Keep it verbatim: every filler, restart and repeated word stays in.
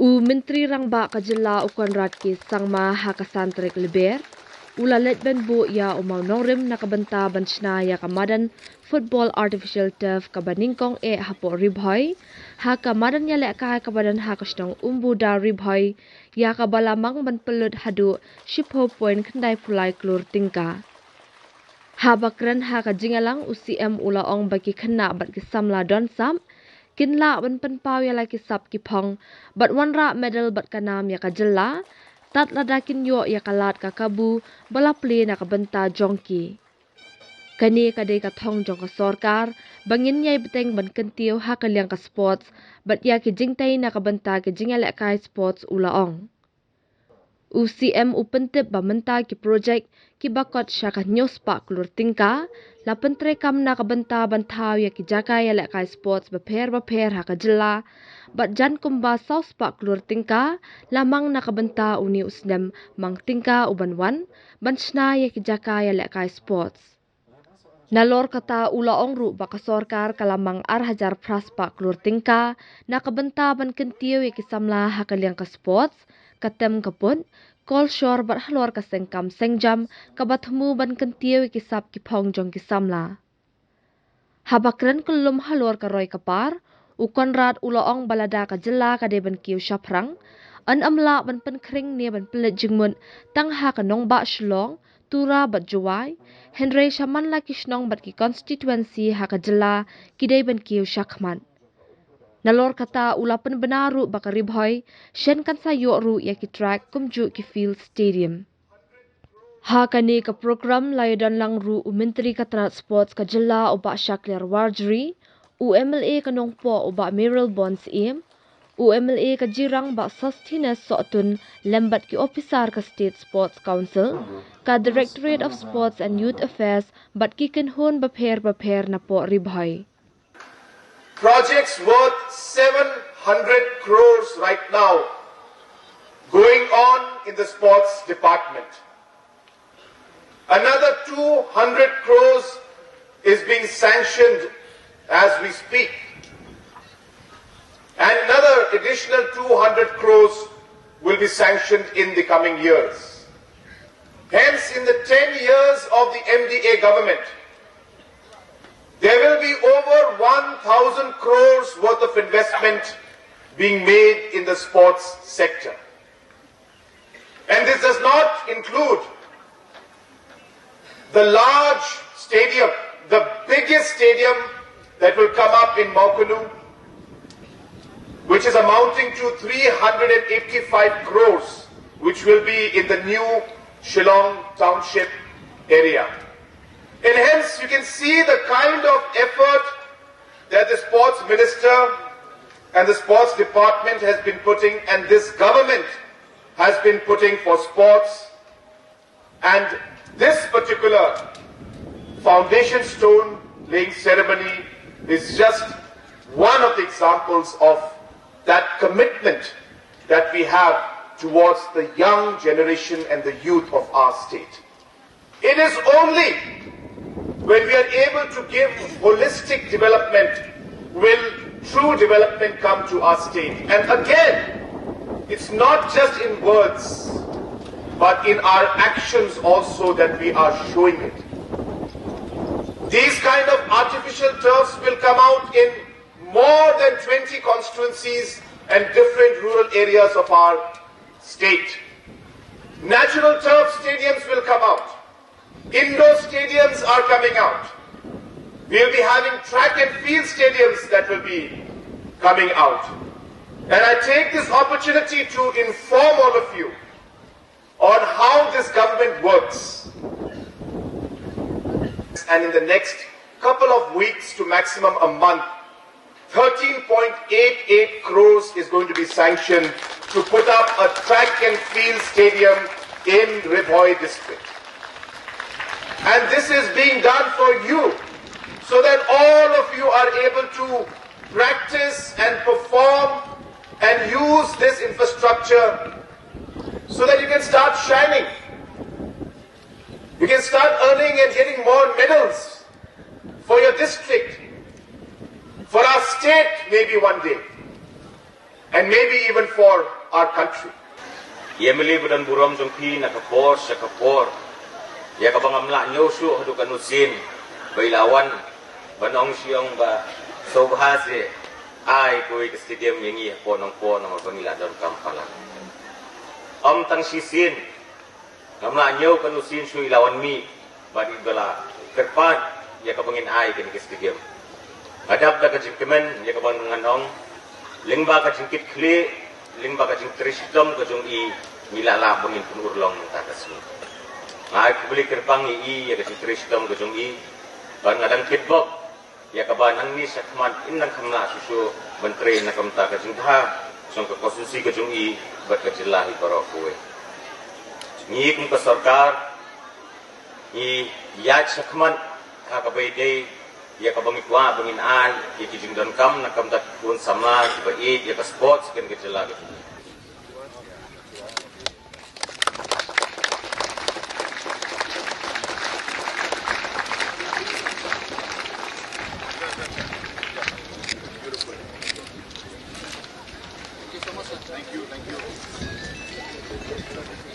U Myntri Rangbah ka Jylla u Conrad K Sangma ha ka san tarik Lber u la leit ban buh ïa u mawnongrim na ka bynta ban shna ïa ka madan football artificial turf kaba nyngkong eh hapoh Ri Bhoi ha ka madan ïalehkai kaba don ha ka shnong Umbuda, Ri Bhoi, ïa kaba la mang ban pynlut haduh shiphew point khyndai phew lai klur tyngka. Haba kren ha ka jingïalang, u C M u la ong ba ki khynnah bad ki samla don sap kin lah ban pynpaw ïa la ki sap ki phong bad wanrah medal bad ka nam ïa ka Jylla tad lada kin ïoh ïa ka lad ka kabu ba la plie na ka bynta jong ki. Kane ka dei ka thong jong ka sorkar ba ngin ïai bteng ban kyntiew ha ka liang ka sports bad ïa ki jingtei na ka bynta ki jingïalehkai sports, u la ong. U C M u pyntip ba mynta ki projek kiba kot sha ka hynñiew spah klur tyngka la pyntreikam na ka bynta ban thaw ïa ki jaka ïalehkai sports bapher bapher ha ka Jylla bad jan kumba saw spah klur tyngka la mang na ka bynta une u snem mang tyngka u ban wan ban shna ïa ki jaka ïalehkai sports. Nalor kata, u la ong ruh ba ka sorkar ka la mang ar hajar phra spah klur tyngka na ka bynta ban kyntiew ïa ki samla ha ka liang ka sports, ka tem ka put, kolshor bad halor ka seng kam seng jam kaba thmu ban kyntiew ïa ki sap ki phong jong ki samla. Haba kren kyllum halor ka roi ka par, u Conrad u la ong ba lada ka Jylla ka dei ban kiew shaphrang, yn ym lah ban pynkhring ne ban pynleit jingmut tang ha ka nongbah Shillong, Tura bad Jowai, hynrei shaman la ki shnong bad ki constituency ha ka Jylla ki dei ban kiew shakhmat. Nalor kata, u la pynbna ruh ba ka Ri Bhoi shen kan sa ïoh ruh ïa ki track kumjuh ki field stadium. Ha kane ka program la ïadon lang ruh u Myntri ka tnat sports ka Jylla u Bah Shakliar Warjri, u M L A ka Nongpoh u Bah Mayralborn Syiem, u M L A ka Jirang Bah Sosthenes Sohtun lem bad ki ophisar ka State Sports Council, ka Directorate of Sports and Youth Affairs bad ki kynhun bapher bapher napoh Ri Bhoi. Projects worth seven hundred crores right now going on in the sports department. Another two hundred crores is being sanctioned as we speak. And another additional two hundred crores will be sanctioned in the coming years. Hence, in the ten years of the M D A government, there will be over one thousand crores worth of investment being made in the sports sector. And this does not include the large stadium, the biggest stadium that will come up in Mawkanu, which is amounting to three hundred and eighty-five crores, which will be in the new Shillong Township area. And hence, you can see the kind of effort that the sports minister and the sports department has been putting, and this government has been putting for sports. And this particular foundation stone laying ceremony is just one of the examples of that commitment that we have towards the young generation and the youth of our state. It is only when we are able to give holistic development will true development come to our state. And again, it's not just in words, but in our actions also that we are showing it. These kind of artificial turfs will come out in more than twenty constituencies and different rural areas of our state. Natural turf stadiums will come out. Indoor stadiums are coming out. We'll be having track and field stadiums that will be coming out. And I take this opportunity to inform all of you on how this government works. And in the next couple of weeks to maximum a month, thirteen point eight eight crores is going to be sanctioned to put up a track and field stadium in Ri Bhoi district. And this is being done for you so that all of you are able to practice and perform and use this infrastructure so that you can start shining. You can start earning and getting more medals for your district, for our state, maybe one day. and maybe even for our country. Ïa Mili ba don burom jong phi na ka por sha ka por. Ïa kaba ngam lah ñiew shuh haduh katno sien ba i la wan ban ong shu ong ba sngewbha seh ai kawei ka stadium ïa ngi hapoh Nongpoh namar ba ngi la donkam palat. Ym tang shisien ngam lah ñiew katno sien shuh i la wan mih bad i ba la kyrpad ïa kaba ngin ai kane ka stadium. Nga dap da ka jingkmen ïa kaba ngan ong lyngba ka jingkitkhlieh, lyngba ka jingtrei shitom ka jong i, ngi la lah ba ngin pynurlong mynta ka sngi. Nga ai khublei kyrpang ïa i ïa ka jingtrei shitom ka jong i bad nga dang kitbok ïa kaba nangne shakhmat in nang kham lah shuh shuh ban trei na ka bynta ka jingbha jong ka konstituensi ka jong i bad ka jylla hi baroh kawei. Ngi kum ka sorkar ngi ïaid shakhmat ha kaba ïadei ïa kaba ngi kwah ba ngin ai ïa ki jingdonkam na ka bynta ki khun samla kiba ïeit ïa ka sports ha kane ka jylla ka jong ngi.